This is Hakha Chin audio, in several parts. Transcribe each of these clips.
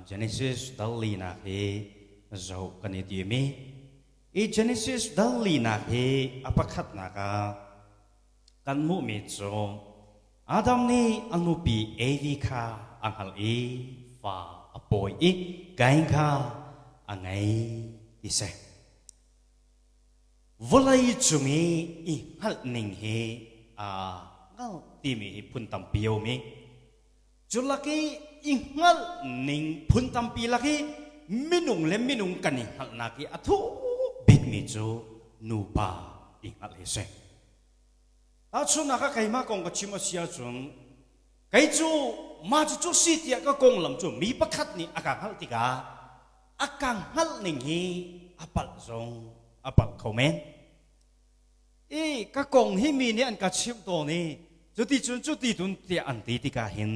Genesis dal linak hi zoh kan i tim i i Genesis dal linak hi a pakhatnak ah kan hmuhmi cu Adam nih a nupi Evi kha a hngalh i fa a pawi i Kain kha a ngei ti si. Vawlei cung i i hngalh ning hi aa hngalh timi hi phun tampi a um i cu lak i i hngalh ning phun tampi lak i minung le minung kan i hngalhnak i a thuk bikmi cu nupa i hngalh hi si. Tahchunhnak ah keimah kong ka chim a si ahcun kei cu mah cucu si tiah ka konglam cu mi pakhat nih a ka hngalh tikah a ka hngalh ning hi a palh zong a palh kho men. I ka kong hi mi nih an ka chimh tawn i cuti cun cuti tun tiah an ti tikah hin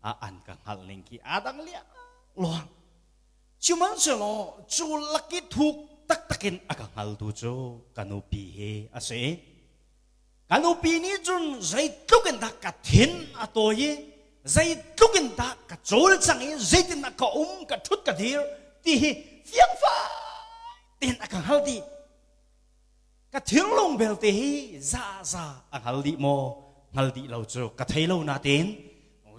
an ka hngalh ning khi aa dang liang luang. Sihmanhsehlaw cu lak i thuk taktak in a ka hngaltu cu ka nupi hi a si. Ka nupi nih cun zeitluk in dah ka thin a tawi i zeitluk in dah ka cawlcang i zeitindah ka um ka ṭhut ka dir ti hi fiangfai tein a ka hngal dih. Ka thinlung belte hi zaza a hngal dih maw hngal dih lo cu ka thei lo natein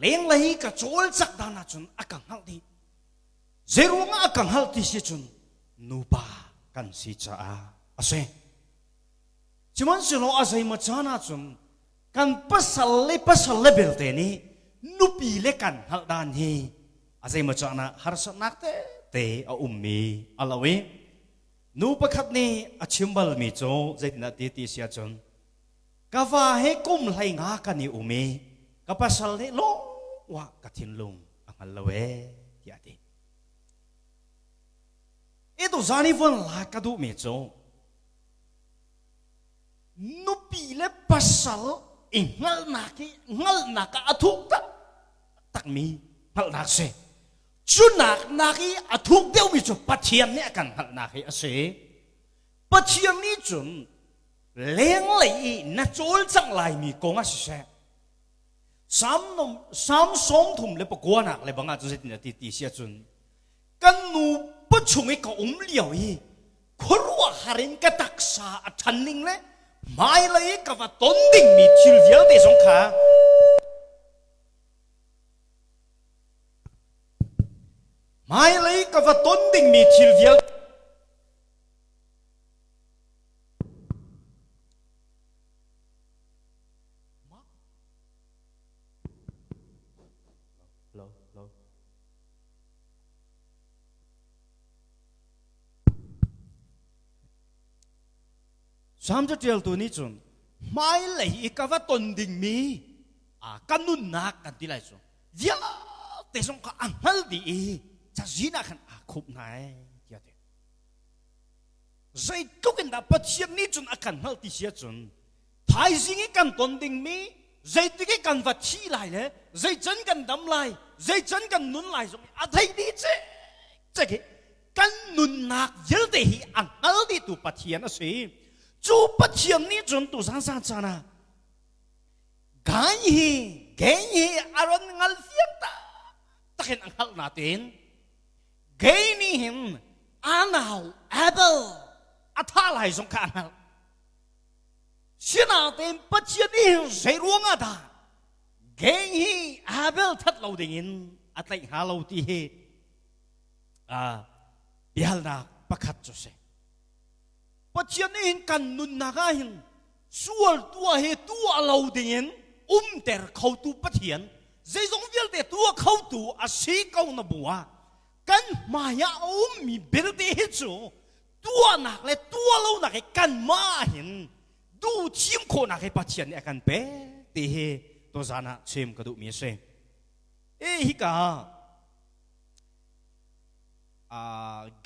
lenglei ka cawlcak dan ahcun a ka hngalh dih. Zeiruangah a ka hngalh ti si cun nupa kan si caah a si. Sihmanhsehlaw a zeimaw caan ahcun kan pasal le pasal le belte nih nupi le kan hngalh dan hi a zeimaw caan ah harsatnak tete a ummi a lo i nu pakhat nih a chim balmi cu zeitindah ti ti si ahcun ka va he kum hlei nga kan i um i ka pasal nih lawng wa ka thinlung a hngal lo ee tiah a ti. I tu zan i von la ka duhmi cu nupi le pasal i hngalhnak hi hngalhnak ah a thuk taktakmi hngalhnak si. Cu nak nak i a thuk deuhmi cu Pathian nih a kan hngalhnak hi a si. Pathian nih cun lenglei i na cawlcangh laimi kong ah siseh Sam Sam 39 nak le bang ah cun zeitin a ti ti si ahcun kan nu pachung i ka um lio i khuaruahhar in ka taksa a ṭhan ning le hmailei i ka va ton dingmi thil vialte zong kha hmailei ka va ton dingmi thil vialte Hello, hello. Salm caṭialtu nih cun hmailei i ka va ton dingmi ka nunnak kan ti lai cu vialte zong kha a hngal dih i cazin ah khan aa khup hna ee tiah a ti. Zeitluk in dah Pathian nih cun a kan hngalh ti si ahcun thaizing i kan ton dingmi zeitik i kan va thi lai le zeican kan dam lai zeican kan nun lai zong a thei dih cek cek hi kan nunnak vialte hi a hngal dihtu Pathian a si cu Pathian nih cun tu zan zan caan ah gai hi gay hi a ron ngal fiang tak takin a hngalh natein gay nih hin anau Abel a tha lai zong kha a hngalh Sinain Pathian nih zei ruangah dah gang hi Abel that lo dingin a tlaih hnga lo ti hi biahalnak pakhat cu si. Pathian nih hin kan nunnak ah hin sual tuah hi tuah lo dingin umter khotu Pathian zeizong vialte tuah khotu a si ko na bu ah kan hmai ah a ummi belte hi cu tuahnak le tuah lonak hi kanmah hin duh thim khawhnak hi Pathian nih a kan pek ti hi tuzan ah chim ka duhmi a si. E hika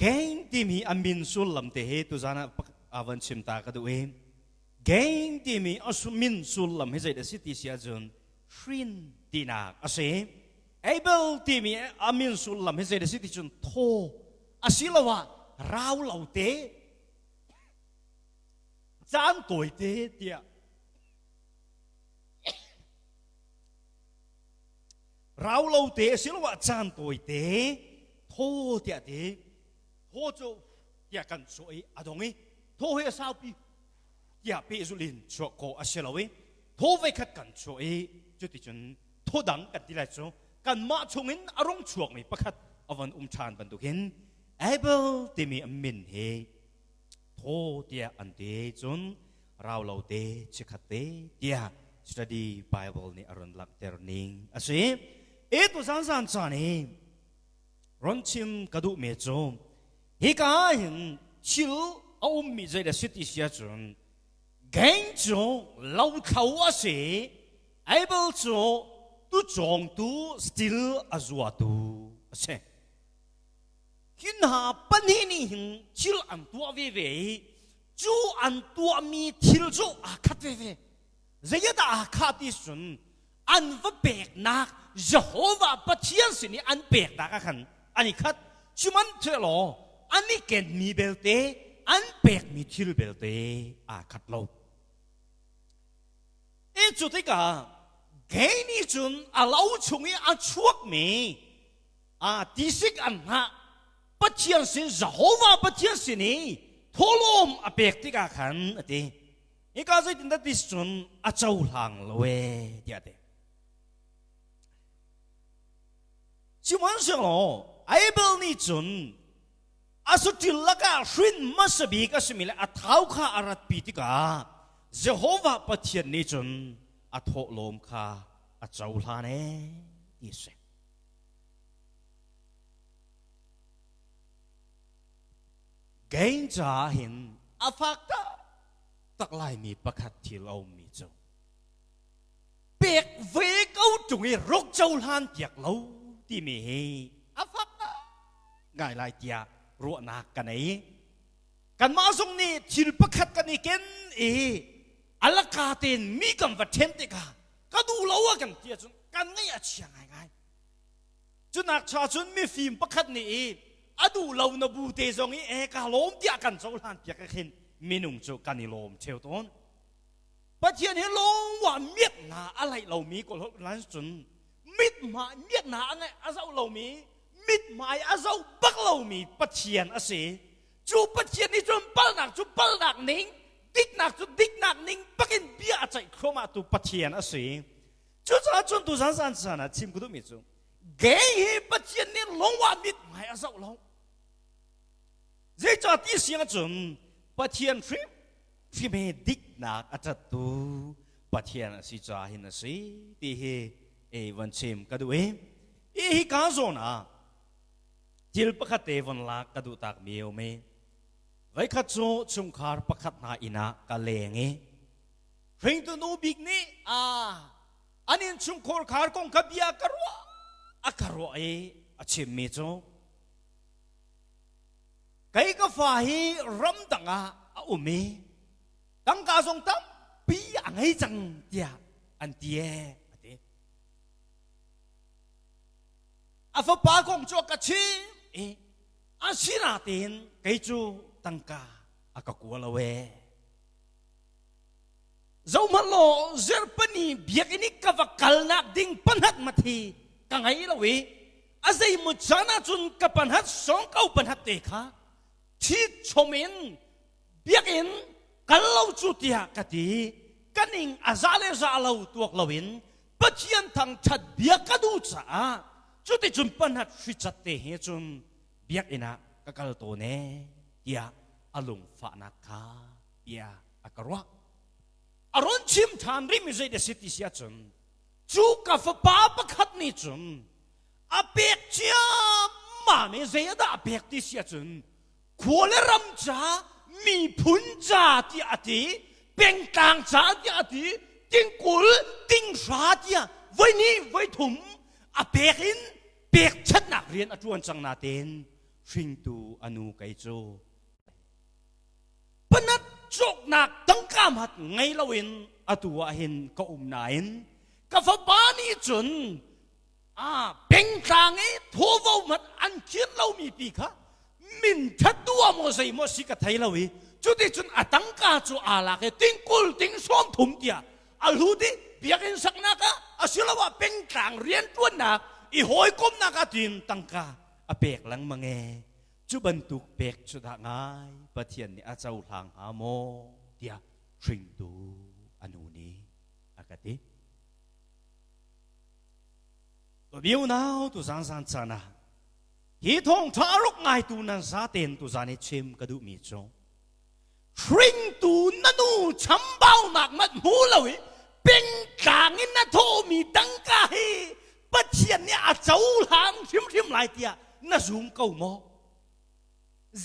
gang timi a min sullam te hi tuzan ah van chim ta ka duh i gang timi a min sullam hi zeidah si ti si ahcun hrin tinak a si. Abel timi a min sullam hi zeidah si ti cun thaw asiloah rau lo te caan tawi te tiah rau lo te asiloah caan tawi te. Thaw tiah ti. Thaw cu tiah kan chuah i a dong i thaw hi a saupi tiah pehzulh in chuah khawh a si lo i thaw voikhat kan chuah i cuticun thaw dang kan ti lai cu kanmah chungin a rung chuakmi pakhat a von um ṭhan bantukin Abel timi a min hi thaw tiah an ti cun rau lo te chikkhat te tiah study Bible nih a run langhter ning a si. E tu zan zan caan hi ron chim ka duhmi cu hika ah hin thil a ummi zei le si ti si ahcun gang cu lothlo a si Abel cu tucawngtu still a zuatu a si. Hi hna pahnih nih hin thil an tuah veve i cu an tuahmi thil cu aa khat veve. Zeidah aa khah ti cun an va peknak Jehovah Pathian sin i an peknak ah khan an i khat. Sihmanhsehlaw an i kenmi belte an pekmi thil belte aa khat lo. E cu tikah gay nih cun a lo chung i a chuakmi a tisik an hngah Pathian sin Jehovah Pathian sin i thawhlawm a pek tikah khan a ti hika zeitindah ti cun a cohlang lo e tiah a ti sihmanhsehlaw Abel nih cun a saṭil lakah hrin hmasa bik a simi le a thau kha a ratpi tikah Jehovah Pathian nih cun a thawhlawm kha a cohlan e ti a si. Gain caah hin a fak taktak laimi pakhat thil a ummi cu pek ve ko ṭung i ruk cohlan piak lo timi hi a fak ngai lai tiah ruahnak ka nei. Kanmah zong nih thil pakhat kan i ken i alaka tein mi kan va ṭhen tikah ka duh lo a kan ti ahcun kan ngaih a chia ngaingai. Cunak cha cun mifim pakhat nih i a duh lo na bu te zong i e ka lawm tiah kan cohlan piak ah khin minung cu kan i lawm theo tawn. Pathian hi lawngwa miak na a laih lomi kawl lan cun mithmai miak na a ngaih a zoh lomi mithmai a zoh bak lomi Pathian a si. Cu Pathian nih cun palnak cu palnak ning diknak cu diknak ning bakin bia a ceih thluahmah tu Pathian a si. Cucaah cun tu zan zan zan ah chim ka duhmi cu gay hi Pathian nih lungwah mithmai a zoh lo. Zeicah ti si ahcun Pathian hrim hrim he diknak a ṭattu Pathian a si caah hin a si ti hi e van chim ka duh i hi hi ka zawn ah thil pakhat te von lak ka duh tak mi um i voikhat cu chungkhar pakhat hna inn ah ka leng i Hringtu nu bik nih a an innchungkhar khar kong kha bia ka ruah a ka ruah i a chimmi cu kei ka fa hi ramdang ah a um i tangka zong tampi a ngei cang tiah an ti ee a ti. A fapa kong cu a ka chim i a sinatein kei cu tangka a ka kua lo ee. Zohhmanh law Zerpani biakinn i ka va kalnak ding panhat mathi ka ngei lo i a zeimaw caan ahcun ka panhat sawng ko panhat te kha ṭhit chom in biakinn kal lo cu tiah ka ti ka ning a za le za lo tuak loin Pathian thangṭhat bia ka duh caah cuticun panhat hricat te he cun biakinn ah ka kal tawn ee tiah a lungfahnak kha bia a ka ruah. A run chim ṭhan rihmi zei dah si ti si ahcun cu ka fapa pakhat nih cun a pek ciammam i zei dah a pek ti si ahcun khua le ram ca miphun ca tiah a ti pengtlang ca tiah a ti tingkul tinghra tiah voi hnih voi thum a pek in pekchanhnak rian a ṭuan cang natein hringtu a nu kei cu panat cawknak tangka mat ngei loin atu ah hin ka um nain ka fapa nih cun a pengtlang i thuvo mat an kir lomi pi kha min that tu ah maw zei maw si ka thei lo i cuti cun a tangka cu aa lak i tingkul ting sawm thum tiah a hlut i biakinn saknak ah asiloah pengtlang rianṭuannak i hawikomnak ah tiin tangka. a pek lengmang e. Cu bantuk pek cu dah ngai Pathian nih a cohlang hnga maw tiah hringtu a nu nih a ka ti. Tubiu nau tu zan caan ah hi thawngṭha a ruk ngaitu nan zaten tu zan i chim ka duhmi cu hringtu na nu chambaunak mat hmu lo i pengtlang in na thawhmi tangka hi Pathian nih a cohlang hrimhrim lai tiah na zum ko maw?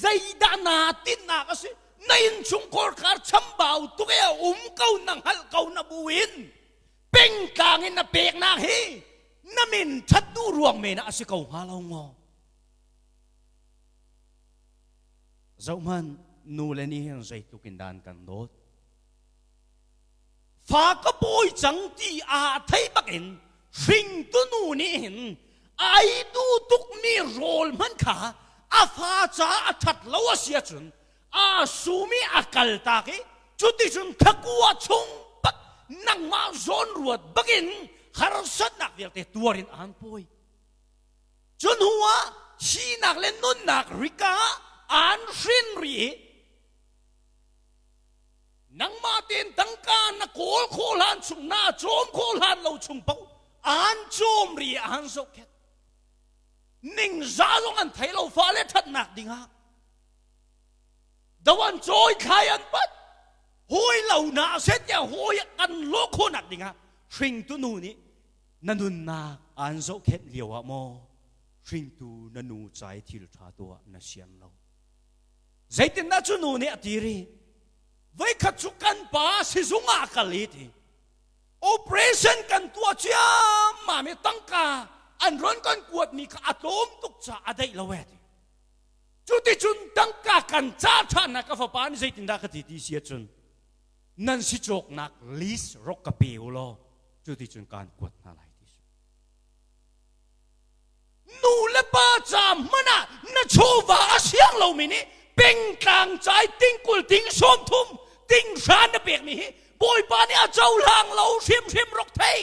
Zeidah naa tinhnak a si? Na innchungkhar khar chambau tuk i a um ko na hngalh ko na buin pengtlang in na peknak hi na min ṭhat duh ruang men ah a si ko hnga lo maw? Zohhmanh, nu le nih hin zeitluk in dah an kan dawt. Fa ka pawi cang ti aa thei bakin hringtu nu nih hin ai duh tukmi rawl hmanh kha a fa caah a ṭhat lo a si ahcun aa sum i a kaltak i cuticun thakua chung bak nangmah zawn ruat bakin harsatnak vialte tuar in aan pawi. Cu hnu ah thihnak le nunnak rika ah aan hrin rih i nangmah tein tangka na kawl khawh hlan chung na cawm khawh hlan lo chung paoh aan cawm rih i aan zohkhenh. Ningzah zong an thei lo fale ṭhatnak dingah do an cawi thlai an pat hawi lo na set tiah hawi kan lawh khawhnak dingah hringtu nu nih na nunnak aan zohkhenh lio ah maw hringtu na nu ca i thil ṭha tuah na sian lo zeitindah cu nu nih a ti rih voikhat cu kan pa sizung ah a kal i ti operation kan tuah ciammam i tangka an ron kan kuatmi kha a tlawm tuk caah a daih lo e ti Cuticun tangka kan ca ṭhannak ka fapa nih zeitindah ka ti ti si ahcun nan si cawknak list rok ka pe u law cuticun kaan kuat hna lai ti si. Nu le pa ca hmanh ah na chawva a siang lomi nih pengtlang cai tingkul ting 30 ting hra na pekmi hi Bawipa nih a cohlang lo hrimhrim rok thei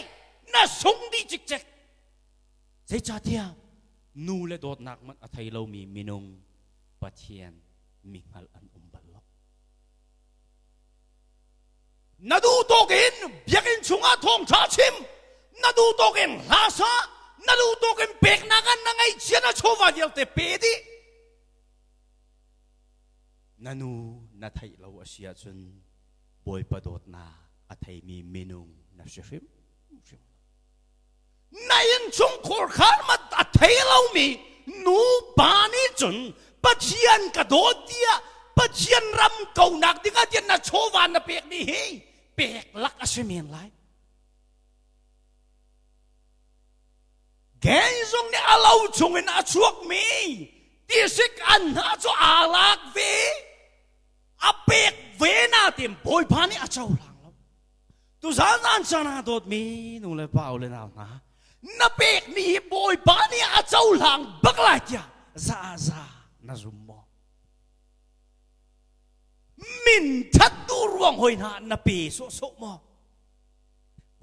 na sung dih cikcek. Zeicahtiah nu le dawtnak hmanh a thei lomi minung Pathian mi hngalh an um bal lo. Na duh tawk in biakinn chungah thawngṭha chim, na duh tawk in hla sa, na duh tawk in peknak an na ngeihchia na chawva vialte pe dih. Na nu na theih lo a si ahcun Bawipa dawtnak a theimi minung na si hrimhrim lo. Na innchungkhur khar mat a thei lomi nu pa nih cun Pathian ka dawt tiah Pathian ram konak dingah tiah na chawva na pekmi hi pek lak a si men lai. Gay zong nih a lo chungin a chuakmi tisik an hna cu aa lak ve a pek ve na tim Bawipa nih a cohlang lo. Tuzan an chan ah dawtmi nu le pa le nau hna na pekmi hi Bawipa nih a cohlang bak lai tiah za za na zum maw? Min that tu ruang hoi hna na pe sawhsawh maw?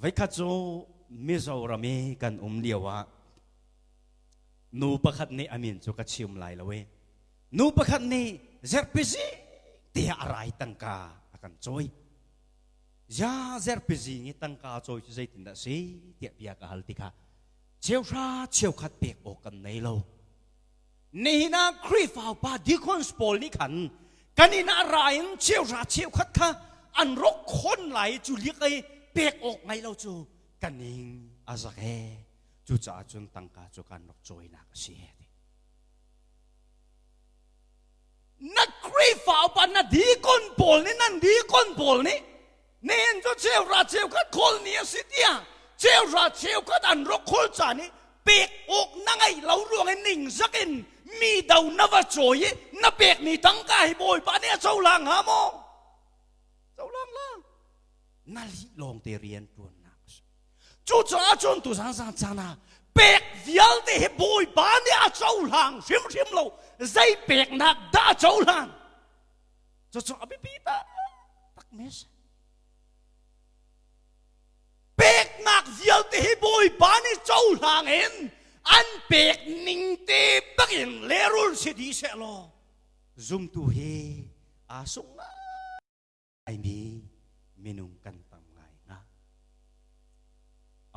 Voikhat cu Mizoram i kan um lio ah nu pakhat nih a min cu ka chim lai lo i nu pakhat nih zerpizi tiah a rai tangka a kan cawi. Ya zerpi zing i tangka cawi cu zeitindah si tiah bia ka hal tikah cheuhra cheukhat pek awk kan nei lo. Nihin ah Khrihfa upa deacons pawl nih khan kan inn ah ra in cheuhra cheukhat kha an rok khon lai cu liak ei pek awk ngai lo cu kan ning a zak he cucaah cun tangka cu kan rak cawinak a si he ti. Na Khrihfa upa na deacon pawl nih nan deacon pawl nih nihin cu cheuhra cheukhat khawl ni a si tiah cheuhra cheukhat an rak khawl caan i pek awk na ngeih lo ruang i ningzak in mi do na va cawi i na pekmi tangka hi Bawipa nih a cohlang hnga maw? Cohlang la. Na lih lawng te rian ṭuannak a si. Cucaah cun tuzan zan caan ah pek vialte hi Bawipa nih a cohlang hrimhrim lo. Zei peknak dah a cohlan? Cucu a biapi taktak mi a si. Peknak vialte hi Bawipa nih cohlang in An pek ning te bakin lehrul si dih seh law zumtu hi aa sung ngaimi minung kan tam ngai hnga.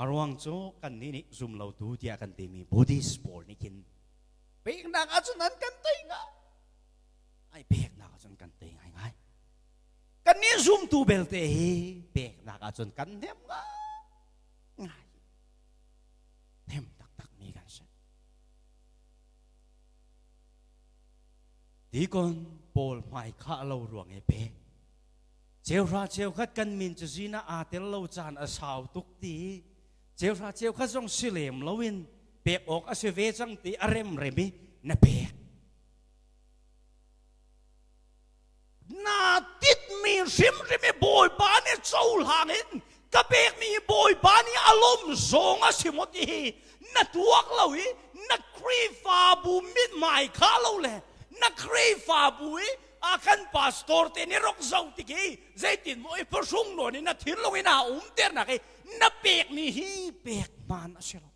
A ruang cu kannih nih zum lotu tiah kan timi Buddhist pawl nih khin peknak ahcun an kan tei nga. Ai peknak ahcun kan tei ngaingai. Kannih zumtu belte hi peknak ahcun kan hnem ngai. Hnem taktakmi kan si. Dikon pawl hmai khah lo ruang i pek. Cheuhra cheukhat kan min cu zina aa tel lo caan a sau tuk ti. Cheuhra cheukhat zong si lem loin pek awk a si ve cang ti a rem rem i na pek. Na titmi hrimhrim i Bawipa nih cohlang in ka pekmi Bawipa nih a lawm zawng a si maw ti hi na tuak lo i na Khrihfabu mithmai kha lo le na Khrihfabu i a kan pastor te nih rok zo tik i zeitin maw i phuhrung nawn in na thinlung in aa umternak i na pekmi hi pek hmaan a si lo.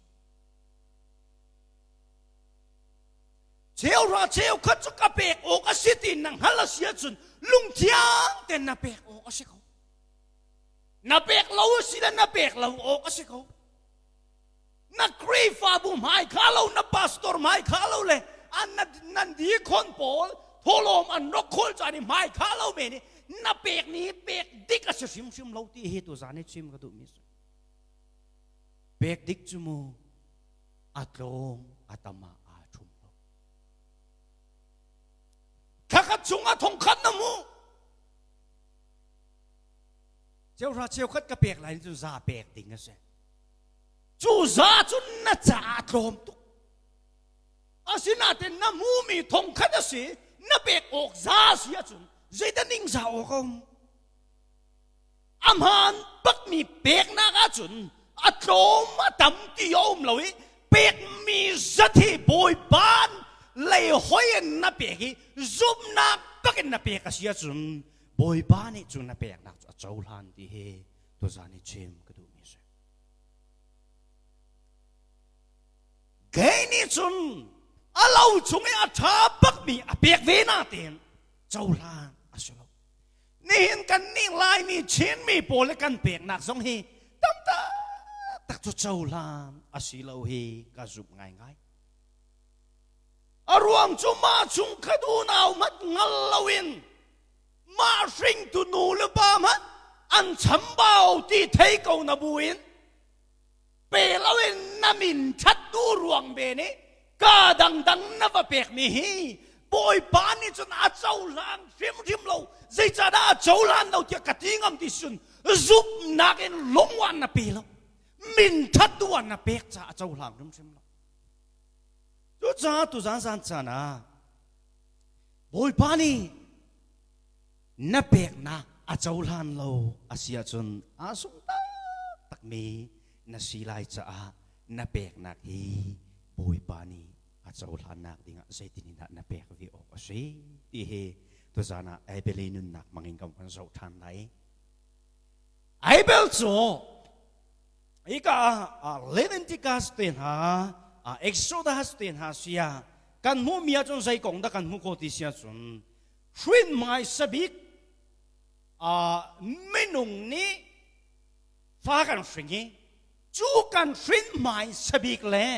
Cheuhra cheukhat cu ka pek awk a si ti na hngal a si ahcun lungthiang tein na pek awk a si ko. Na pek lo a si le na pek lo awk a si ko. Na Khrihfabu hmai kha lo, na pastor hmai kha lo le an nan dikhon pawl thawlawm an rak khawl caan i hmai kha lo men i na pek ni pek dik a si hrimhrim lo ti hi tu zan i chim ka duhmi si. Pek dik cu mu a tlawm a tam ah aa ṭhum lo. Thlakhat chungah thongkhat na hmuh. Cheuhra cheukhat ka pek lai cun za pek ding a si. Cu za cun na caah a tlawm tuk. Asinain na hmuhmi thongkhat a si, na pek awk za a si ahcun zeidah ning za awk a um? A hmaan bakmi peknak ahcun a tlawm a tam ti a um lo i pekmi zat hi Bawipa lei hoi in na pek i zumhnak takin na pek a si ahcun Bawipa nih cu na peknak cu a cohlan ti hi tuzan i chim ka duhmi a si. Kei nih cun a lo chung i a ṭha bakmi a pek ve natein cohlan a si lo. Nihin kan nih Laimi Chinmi pawl le kan peknak zong hi tam taktak cu cohlan a si lo hi ka zumh ngaingai. A ruang cu mah chungkhat unau hmanh hngal loin mah hringtu nu le pa hmanh an chambau ti thei ko na buin pe loin na min ṭhat duh ruang ve nih ka dangdang na va pekmi hi Bawipa nih cun a cohlang hrimhrim lo. Zeicahdah a cohlan lo tiah ka ti ngam ti sun zumhnak in lungwan na pe lo. Min ṭhat duh ah na pek caah a cohlang hrimhrim lo. Cucaah tuzan zan caan ah Bawipa nih na peknak a cohlan lo a si ahcun aa sung taktakmi na si lai caah na peknak hi Bawipa nih a cohlannak dingah zeitin in dah na pek ve awk a si ti hi tuzan ah Abel i nunnak hmangin kan van zoh ṭhan lai. Abel cu hika ah Leviticus te hna Exodus te hna sia kan hmuhmi ahcun zei kong dah kan hmuh ko ti si ahcun hrin hmaisa bik minung nih fa kan hring i cu kan hrin hmaisa bik le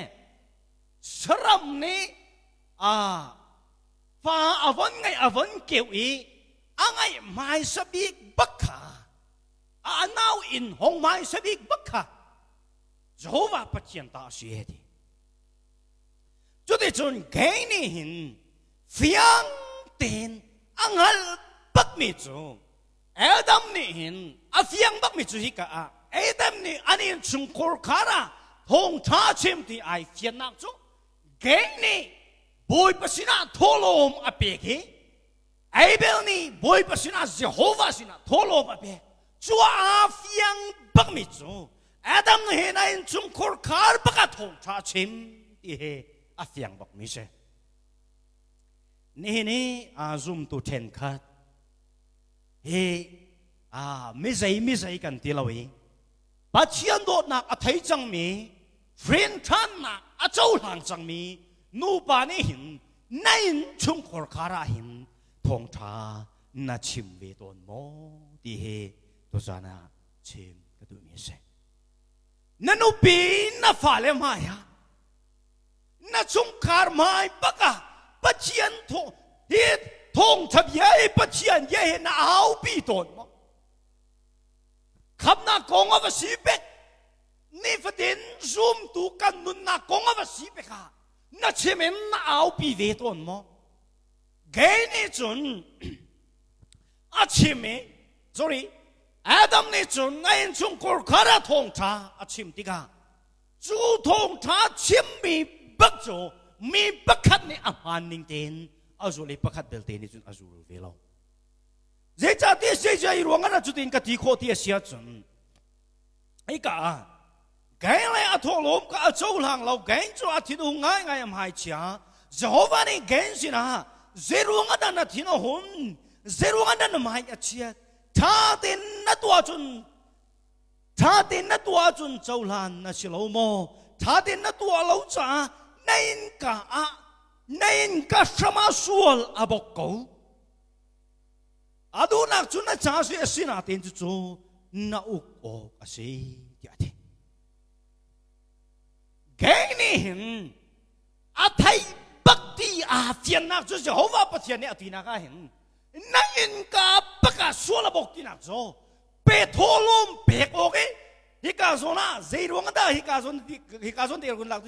saram nih fa a von ngaih a von keuh i a ngaih hmaisa bik bak kha a nau in hong hmaisa bik bak kha Jehovah Pathian ta a si ti. Cuticun kei nih hin fiang tein a hngal bakmi cu Adam nih hin a fiang bakmi cu hika ah Adam nih an innchungkhar khar ah thawngṭha chim ti ai fiannak cu Cain nih Bawipa sinah thawhlawm a pek i Abel nih Bawipa sinah Jehovah sinah thawhlawm a pek. Cu aa fiang bakmi cu Adam he na innchungkhar khar bak ah thawngṭha chim ti hi a fiang bakmi si. Nihin i aa zumtu ṭhenkhat hi aa mizei mizei kan ti lo i Pathian dawtnak a thei cangmi rian ṭhannak a cohlang cangmi nupa nih hin na innchungkhar khar ah hin thawngṭha na chim ve tawn maw ti hi tuzan ah chim ka duhmi a si. Na nupi na fale hmai ah na chungkhar hmai bak ah Pathian thawng hi thawngṭha bia hi Pathian bia hi na aupi tawn maw? Khamnak kong a va si pek nifatin zumtu kan nunnak kong a va si pek ah na chim in na aupi ve tawn maw? Gay nih cun a chim i sorry Adam nih cun a innchungkhar khar a thawngṭha a chim tikah cu thawngṭha chimmi bak cu mi pakhat nih a hmaan ning tein a zul i pakhat belte nih cun a zul ve lo. Zeicahtiah zeizai ruang ah cutin ka ti khawh ti a si ahcun hika ah Gain le a thawhlawm ka a cohlang lo Gain cu a thin hung ngaingai a hmai chia Jehovah nih Gain sinah zeiruang ah dah na thin a hun zeiruang ah dah na hmai a chiat ṭha tein na tuah cun ṭha tein na tuah cun cohlan na si lo maw ṭha tein na tuah lo caah na innka ah na innka hram ah sual a bok ko A duhnak cu na ca si a si nain cucu na uk awk a si tiah a ti. Gang nih hin a theih bak ti aa fiannak cu Jehovah Pathian nih a tinak ah hin na innka bak ah sual a bok tinak cu pe thawlawm pek awk i hika zawn ah zei ruang dah hika zawn hika zawn te kun lak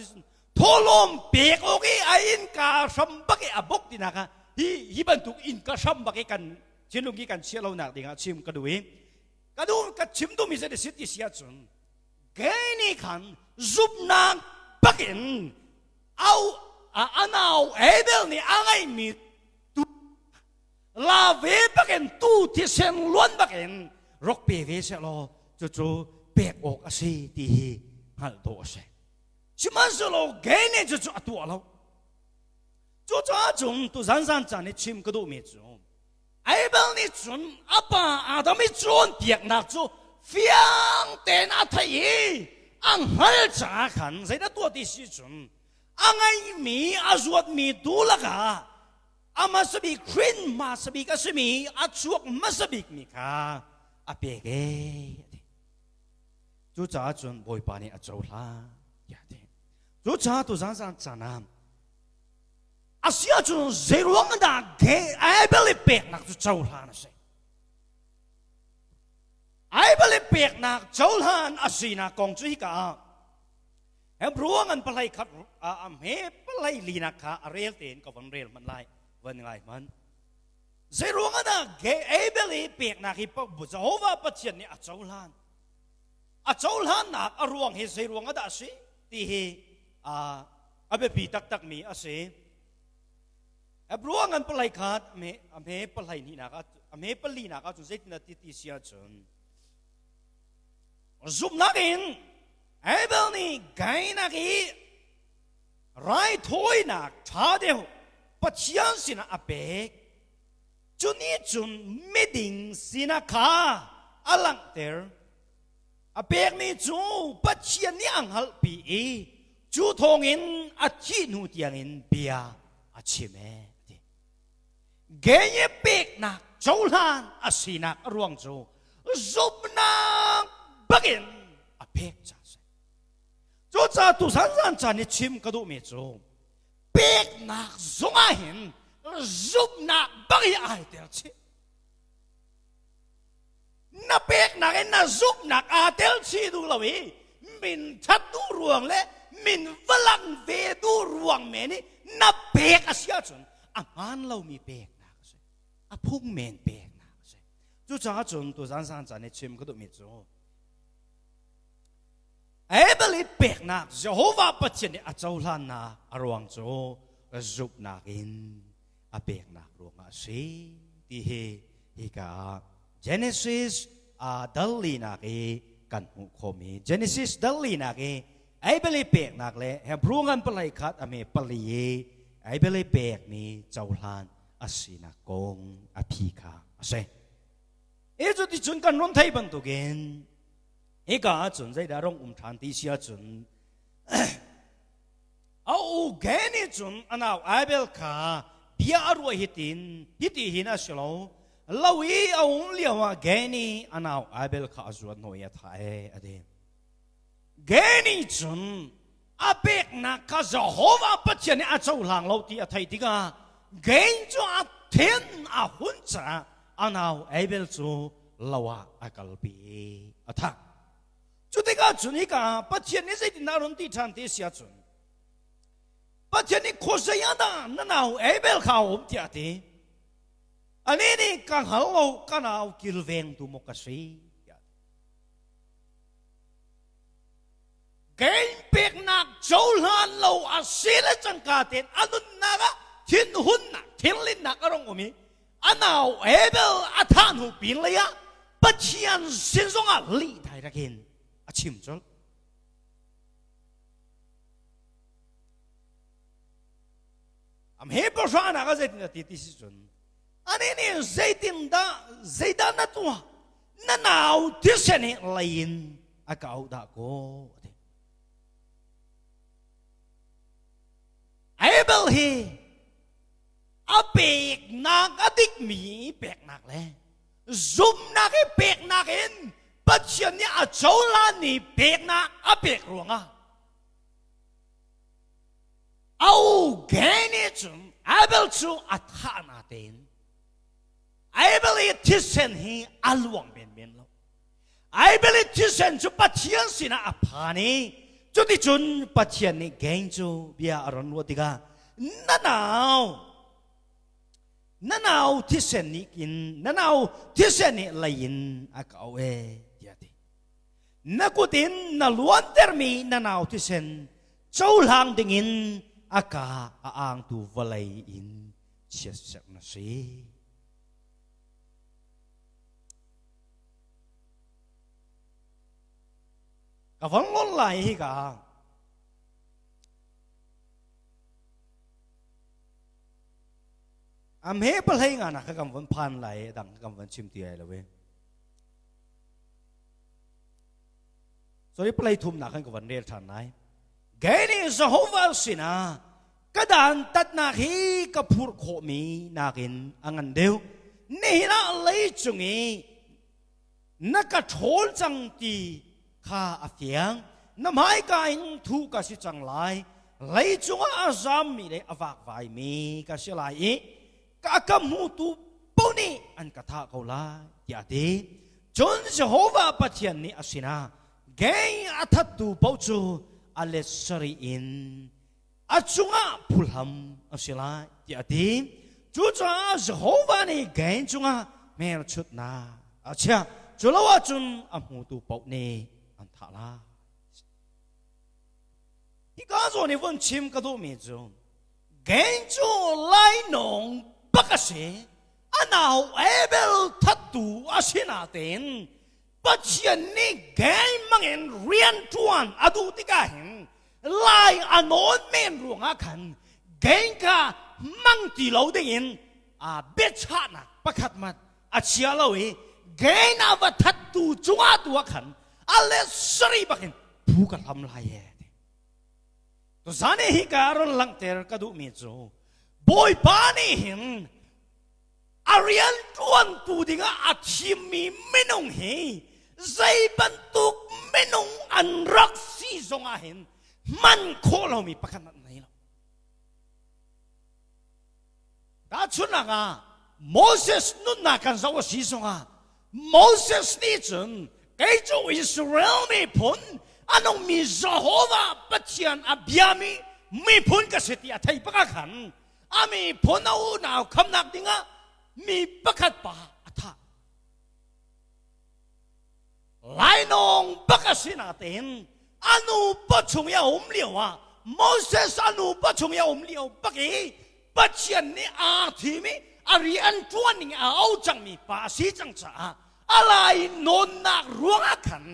thawlawm pek awk i a innka hram bak i a bok tinak ah hi hi bantuk innka hram bak i kan thinlung hi kan chiah lonak ding ah chim ka duh i ka duh ka chim duhmi zei si ti si ahcun gay nih khan zumhnak bakin au a nau Abel nih a ngeihmi tu la ve bakin tu thisen luan bakin rok pe ve seh law cucu pek awk a si ti hi hngalh dawh a si. Sihmanhsehlaw gay nih cucu a tuah lo. Cucaah cun tu zanzan caan i chim ka duhmi cu Abel nih cun a pa Adam i cawnpiaknak cu fiang tein a theih i a hngal caah khan zeidah tuah ti si cun a ngeihmi a zuatmi tu lakah a hmasa bik hrin hmasa bik a simi a chuak hmasa bikmi kha a pek ee a ti. Cucaah cun Bawipa nih a cohlan tiah a ti. Cucaah tu zan caan ah a si ahcun zeiruang dah Abel i peknak cu cohlan a si? Abel i peknak cohlan a sinak kong cu hika ah Hebrew an palai khat a hme palai linak kha a rel tein ka von rel hmanh lai van ngai hmanh. Zeiruang ah dah Abel i peknak hi Jehovah Pathian nih a cohlan? A cohlannak a ruang hi zeiruang ah dah a si ti hi a biapi taktakmi a si. Hebrew an palai khat a hme palai hnihnak a hme palinak ahcun zeitin ti ti si ahcun zumhnak in Abel nih Gainak i raithawinak ṭha deuh Pathian sinah a pek. Cu nih cun miding sinak kha a langhter. A pekmi cu Pathian nih a hngalhpi i cu thawngin a thih hnu tiangin bia a chim ee a ti. Genye peknak cohlan a sinak a ruang cu zumhnak bakin a pek ca a si. Cucaah tuzan zan caan i chim ka duhmi cu peknak zungah hin zumhnak bang hi ai tel chih. Na peknak in na zumhnak aa tel chih duh lo i min that duh ruang le min valang ve duh ruang men i na pek a si ahcun a hmaan lomi peknak a si. A phung men peknak a si. Cucaah cun tuzan zan caan i chim ka duhmi cu Abel i peknak Jehovah Pathian nih a cohlannak a ruang cu zumhnak in a peknak ruangah a si ti hi hika ah Genesis a dal linak i kan hmuh khawhmi Genesis dal linak i Abel i peknak le Hebrew ngan palei khat a me pali i Abel i pekmi cohlan a sinak kong a phi kha a si. E cu ti cun kan run thei bantukin Hika ahcun zeidah rong um ṭhan ti si ahcun. u Geni cun a nau Abel kha bia a ruah hitin hiti hin a si lo. Lo i a um lio ah Geni a nau Abel kha a zuat hnawh i a thah e a ti. Geni cun a peknak kha Jehovah Pathian nih a cohlang lo ti a theih tikah Gain cu a thin a hun caah a nau Abel cu lo ah a kalpi a thah. Cu tikah cun hika ah Pathian nih zeitindah a run ti ṭhan ti si ahcun Pathian nih khuazei ah dah na nau Abel kha a um tiah a ti. Anih nih ka hngal lo ka nau kilvengtu maw ka si tiah a ti. Kain peknak cohlan lo a si le cangka tein a nunnak ah thinhunnak thinlinnak a rung um i a nau Abel a thah hnu pin lei ah Pathian sin zongah lih direct in a chim colh. Am he pahra a zeitin a ti ti si cun ani nih zeitin dah zeidah na tuah na nau thisen hi lei in a ka auh dah kaw a ti. Abel hi a peknak a dikmi peknak le zumhnak i peknak in Pathian nih a cohlan i peknak a pek ruangah au nih cun Abel cu a thah na tein Abel i thisen hi a luang menmen lo. Abel i thisen cu Pathian sinah a phan i cuticun Pathian nih Cain cu bia a ron ruah tikah na nau na nau thisen nih in na nau thisen nih lei in a ka auh e tiah a ti. Na kut in na luantermi na nau thisen cohlang dingin a ka a angtu vawlei in chiatserh na si. Ka von lon lai hi ka am he palhei nga na ka kam von phan lai dang ka kam von chim ti ai lo we. Sorry palei thum na kan ka von rel than lai. Gani Jehovah sinah ka dantatnak hi ka phurh khawhmi nakin a ngan deuh. Nihin ah leicung i na ka ṭhawl cang ti kha a fiang. Na hmaika in thu ka si cang lai. Leicung ah a zammi le a vakvaimi ka si lai i ka ka hmutu paoh nih an ka thah ko lai tiah a ti. Cun Jehovah Pathian nih a sinah geng a thattu paoh cu a let sarih in a cungah phuhlam a si lai tiah a ti. Cucaah Jehovah nih Kain cungah hmelchutnak a chiah. Cu lo ahcun a hmutu paoh nih an thah lai. Hika zawn i vun chim ka duhmi cu Kain cu lainawng bak a si. A nau Abel thattu a si natein Pathian nih Kain mangin rian ṭuan a duh tikah hin lai a nawn men ruangah khan Kain kha mang ti lo dingin a biachahnak pakhat mat a chia lo i Kain a va thattu cungah tu ah khan a let sari bakin phu ka hlam lai e. Tuzan hi ka ron langhter ka duhmi cu Bawipa nih hin a rian ṭuantu dingah a thimmi minung hi zei bantuk minung an rak si zongah hin hman khawh lomi pakhat an nei lo. Tahchunhnak ah Moses nunnak kan zoh a si zongah Moses nih cun kei cu Israel miphun a nungmi Jehovah Pathian a biami miphun ka si ti a thei bak ah khan a miphun a unau khamnak dingah mi pakhat pa a thah. Lainawng bak a si natein a nu pawchung i a um lio ah Moses a nu pawchung i a um lio bak i Pathian nih aa thim i a rian ṭuan ning a au cangmi pa a si cang caah a lai nawnnak ruangah khan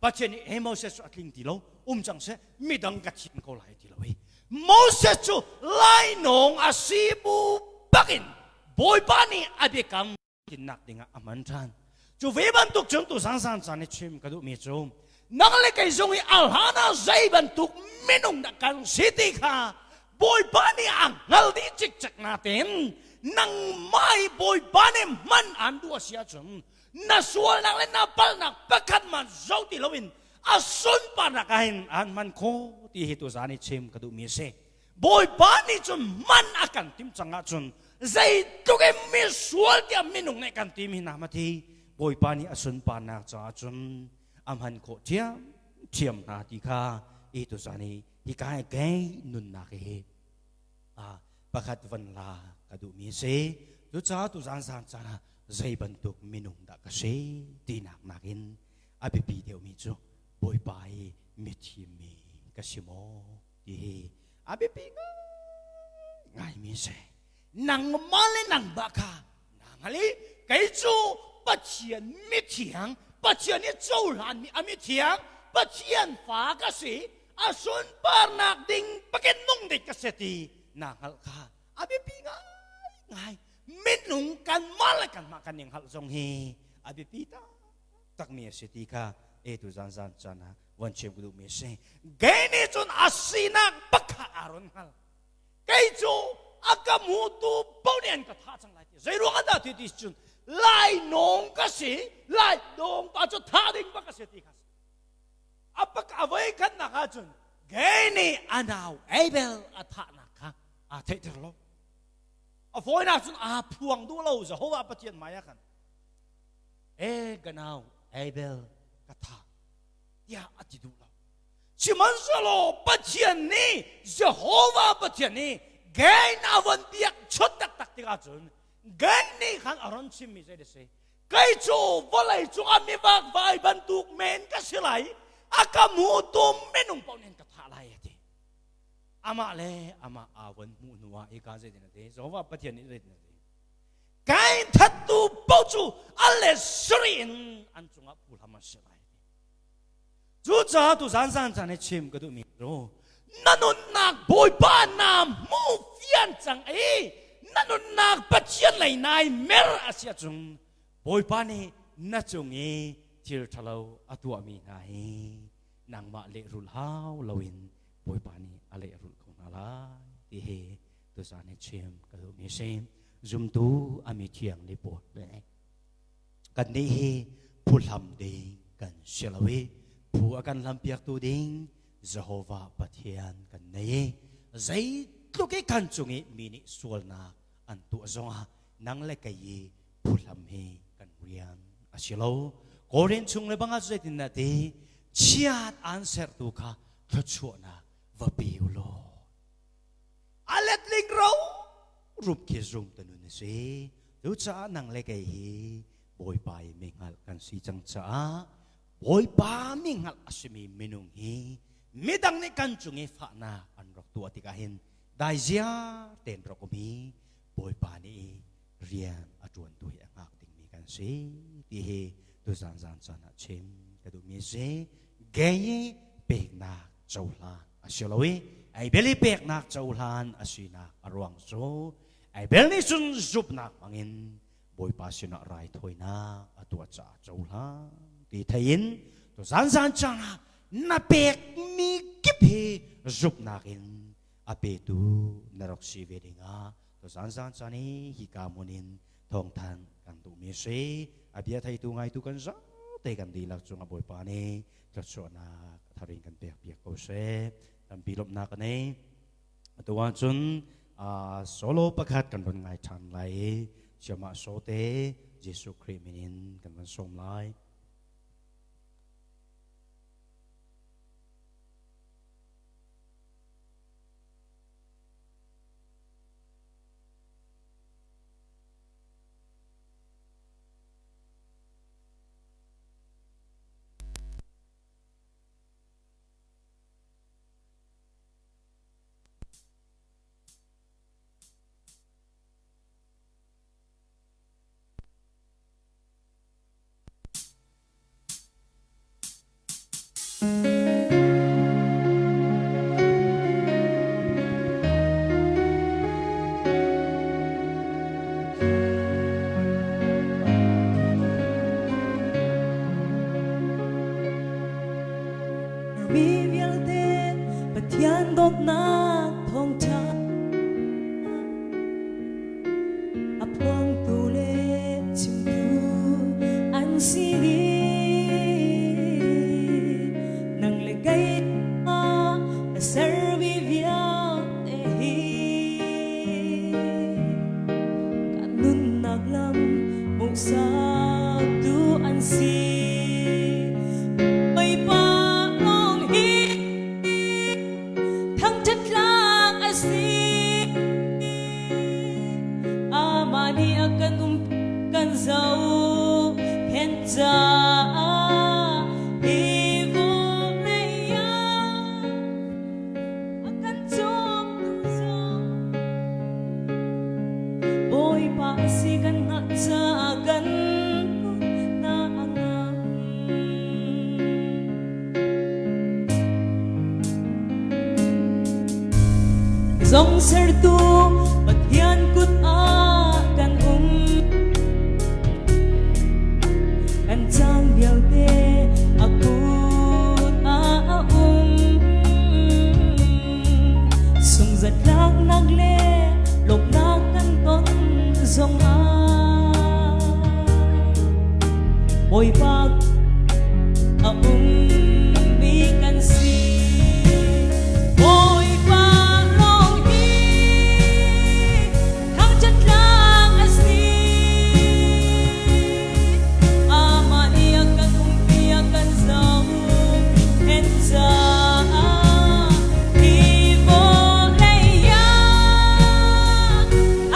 Pathian nih hey Moses cu a tling ti lo um cang seh midang ka thim ko lai ti lo i Moses cu lainawng a si bu bakin Bawipa nih a biakam tlinnak dingah a hman ṭhan. Cu ve bantuk cun tu zangzang caan i chim ka duhmi cu nang le kei zong i a hlan ah zei bantuk minung dah kan si ti kha. Bawipa nih a hngal dih cikcek natein nangmah i Bawipa nih hman aan duh a si ahcun na sualnak le na palhnak pakhat man zo ti loin a sunparnak ah hin aan hman khawh ti hi tuzaan i chim ka duhmi a si. Bawipa nih cun man a kan tim cang ahcun zeitluk in mi sual tiah minung nih kan timi hna ma ti Bawipa nih a sunparnak caah cun a hman khawh ṭhiam ṭhiam hna ti kha i tuzaan i hika hi kei nunnak hi pakhat van la ka duhmi a si. Cucaah tuzaan zan caan ah zei bantuk minung dah ka si tinak nakin a biapi deuhmi cu Bawipa i mithimmi ka si maw ti hi a biapi ngaimi si. Nangmah le nangmah kha naa hngal i kei cu Pathian mithiang, Pathian i cohlanmi a mithiang, Pathian fa ka si, a sunparnak ding pakin nung ding ka si ti naa hngalh kha a biapi ngaingai. Minung kanmah le kanmah kan i hngalh zong hi a biapi takmi a si ti kha e tu zan zan caan ah von chim ka duhmi a si. Gay nih cun a sinak bak kha aa ron hngal. Kei cu a ka hmutu paoh nih an ka thah cang lai ti. Zei ruang ah dah ti ti cun lainawng ka si, lainawng pa cu thah ding bak a si ti kha si. A pak a voi khatnak ahcun Gay nih a nau Abel a thahnak kha aa theihter lo. A fawinak cun aa phuang duh lo Jehovah Pathian hmai ah khan. E ka nau Abel ka thah tiah a ti duh lo. Sihmanhsehlaw Pathian nih Jehovah Pathian nih Gain a von biak chut taktak tikah cun Gain nih khan a ron chimmi zei a si kei cu vawlei cungah mi vakvai bantuk men ka si lai a ka hmutu minung paoh nih an ka thah lai a ti amah le amah aa von hmuh hnuah hika zeitin a ti Jehovah Pathian nih zeitin a ti Kain thattu paoh cu a let sarih in an cungah phuhlam an si lai Cucaah tu zan zan caan i chim ka duhmi cu na nunnak Bawipa na hmu fian cang i na nunnak Pathian lei nai mer a si ahcun Bawipa nih na cung i thil ṭhalo a tuahmi hna hi nangmah lehrulh hau loin Bawipa nih a lehrulh ko hna lai ti hi tuzaan i chim ka duhmi a si. Zumtu a mi thiang ni pawl le Kannih hi phuhlam ding kan si lo i phu a kan hlampiaktu ding Jehovah Pathian kan nei i zeitluk i kan cung i mi nih sualnak an tuah zongah nang le kei i phuhlam hi kan rian a si lo. Korin chung le bangah zeitindah ti chiat an sertu kha thluachuahnak va pe u law a letling ro rup khi zum te nun a si. Cucaah nang le kei hi Bawipa i mi hngalh kan si cang caah Bawipa mi hngalh a simi minung hi midang nih kan cung i fahnak an rak tuah tikah hin dai ziar tein rak um i Bawipa nih rian a ṭuantu hi a hngak dingmi kan si ti hi tuzan zan caan ah chim ka duhmi a si. Gay peknak cohlan a si lo i ai bel i peknak cohlan a sinak a ruang cu ai bel nih cun zumhnak hmangin Bawipa sinah raithawinak a tuah caah cohlan ti thei in tuzan zan caan ah na pekmi kip hi zumhnak in a petu na rak si ve dingah tuzan zan caan i hika hmun in thawngthanh kan duhmi a si. A bia theitu ngaitu kan zate kan dihlak cungah Bawipa nih thluachuahnak a thar in kan pek piak ko seh. Tampi lawmhnak ka nei. Atu ahcun solo pakhat kan run ngai ṭhan lai i Siamah Sote Jesuh Khrih min in kan van sawm lai. nih a kan um kan zohkhenh caah hi vawlei ah a kan cawmtu zong Bawipa a si kan hngalh caah kan hna a ngam. Zong sertu Pathian kut ah kan um. Kan caan vialte a kut ah a um. Sungzatlaknak le lawmhnak kan ton zong ah Bawipa a ummi kan si. Bawipa lawng hi thangṭhat tlak a si. Amah nih a kan umpi a kan zohkhenh caah hi vawlei ah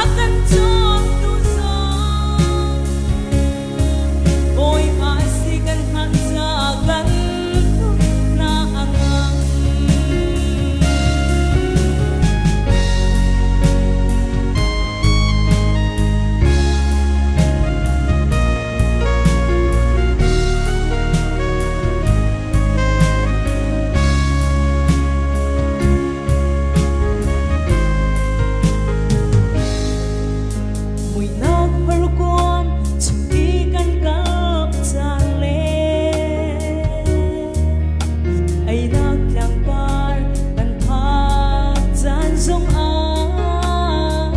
a kan cawmtu zong Bawipa si kan hngalh caah kan hna a ngam. Muihnak farkuan chung i kan kal caan le einak tlangpar kan phak caan zong ah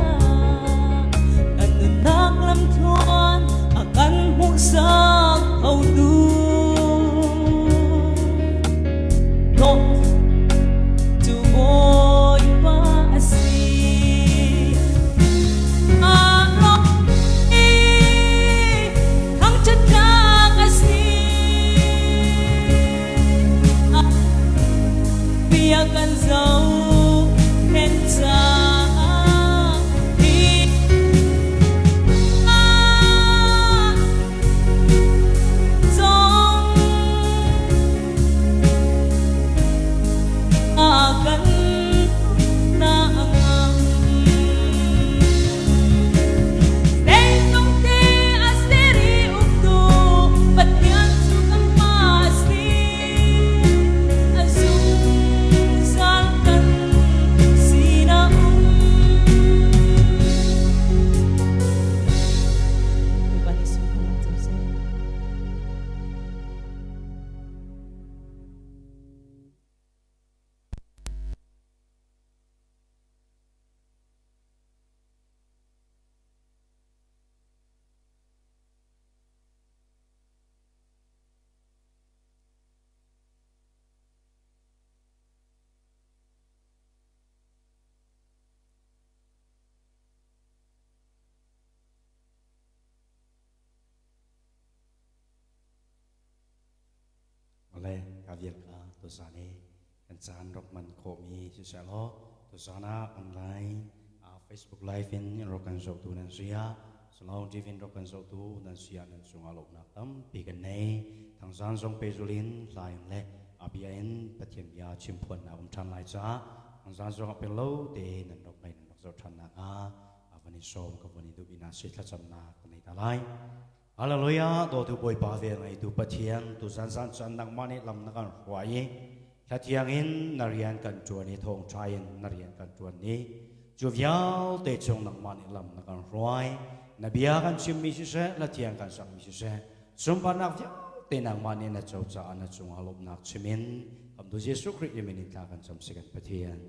kan nunnak lamthluan a kan hmuhsak khotu Dawt cu Bawipa a si. Aa lawm i thangṭhat tlak a si. Bia kan zohkhenh caah hi ah zong a kan na ngam. Zeizong te a seri uktu Pathian cu kanmah a si. A zungzal kan sinah um. Bawipa nih sunparnak co seh. Le ka vial ka tuzan i kan caan rak man khawhmi siseh law tuzan ah online Facebook live in rak kan zohtu nan si ah Salon TV in rak kan zohtu nan si ah nan cungah lawmhnak tampi kan nei. Thangzan zong pehzul in hlaing le a bia in Pathian bia chimphuannak um ṭhan lai caah thangzan zong a pel lo te nan rak ngai nan rak zoh ṭhan nakhnga a van i sawm ka van i duh ina si thlacamnak kan nei ta lai. Hallelujah dawtu Bawipa vel ngeitu Pathian tuzan zan cun nangmah nih lam na kan hruai i thlathiang in na rian kan ṭuan i thawngṭha in na rian kan ṭuan i cu vialte chung nangmah nih lam na kan hruai na bia kan chimmi siseh lathiang kan sakmi siseh sunparnak vialte nangmah nih na co caah na cungah lawmhnak chim in kan tu Jesuh Khrih min in thla kan cam si kan Pathian.